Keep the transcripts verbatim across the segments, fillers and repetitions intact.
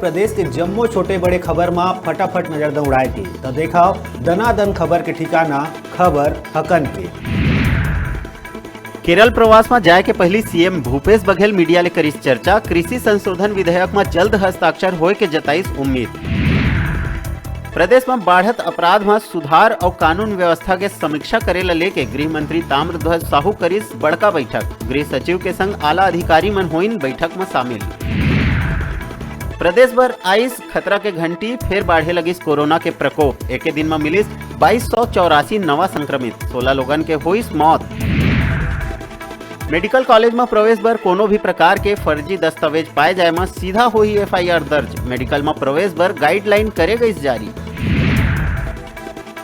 प्रदेश के जम्मो छोटे बड़े खबर मा फटाफट नजर दौड़ाए के, त देखव दनादन खबर के ठिकाना, खबर हकन के। केरल प्रवास म जाय के पहिली सीएम भूपेश बघेल मीडिया ले करिस चर्चा, कृषि संशोधन विधेयक म जल्द हस्ताक्षर होय के जताइस उम्मीद। प्रदेश म बाढ़त अपराध म सुधार अउ कानून व्यवस्था के समीक्षा करे ल लेके गृह मंत्री ताम्रध्वज साहू करिस बड़का बैठक, गृह सचिव के संग आला अधिकारी मन होइन बैठक म शामिल। प्रदेश भर आइस खतरा के घंटी, फेर बाढ़े लगिस कोरोना के प्रकोप। एके दिन म मिलिस बाईस सौ चौरासी नवा संक्रमित, सोलह लोगन के होइस मौत। मेडिकल कॉलेज म प्रवेश बर कोनो भी प्रकार के फर्जी दस्तावेज पाए जाए म सीधा होही एफआईआर दर्ज। मेडिकल म प्रवेश बर गाइडलाइन करे गइस जारी।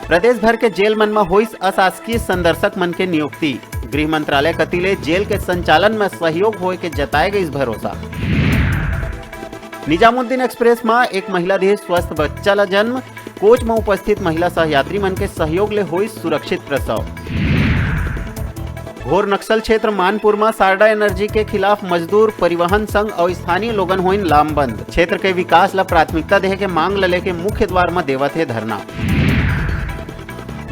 प्रदेश भर के जेल मन म होइस अशासकीय संदर्शक मन के नियुक्ति। गृह मंत्रालय कति ले जेल के संचालन म सहयोग होए के जताए गइस भरोसा। निजामुद्दीन एक्सप्रेस म एक महिला देहे स्वस्थ बच्चा ल जन्म, कोच म उपस्थित महिला सहयात्री मन के सहयोग ले होइस सुरक्षित प्रसव। घोर नक्सल क्षेत्र मानपुर म सारडा एनर्जी के खिलाफ मजदूर, परिवहन संघ अउ स्थानीय लोगन होइन लामबंद। क्षेत्र के विकास ल प्राथमिकता देहे के मांग ल लेके मुख्य द्वार म देवत हे धरना।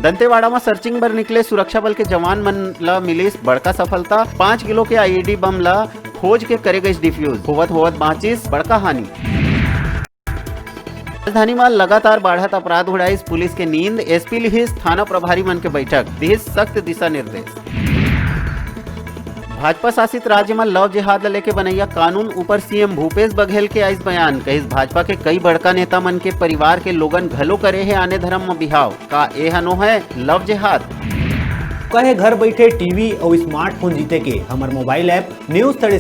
दंतेवाड़ा म सर्चिंग बर निकले सुरक्षा बल के जवान मन ल मिलिस बड़का सफलता। पाँच किलो के आईईडी बम ल खोज के करे गइस डिफ्यूज। होवत होवत बांचिस बड़का हानि। राजधानी म लगातार बाढ़त अपराध उड़ाइस पुलिस के नींद, एसपी लिहिस थाना प्रभारी मन के बैठक, दिहिस सख्त दिशा निर्देश। भाजपा शासित राज्य म लव जिहाद ल लेके बनैया कानून ऊपर सीएम भूपेश बघेल के आइस बयान, कहिस भाजपा के कई बड़का नेता मन के परिवार के लोगन घलो करे हे आने धर्म म बिहाव, का ए ह नो है लव जिहाद? कहे घर बैठे टीवी अउ स्मार्टफोन जीते के हमर मोबाइल ऐप न्यूज थर्टी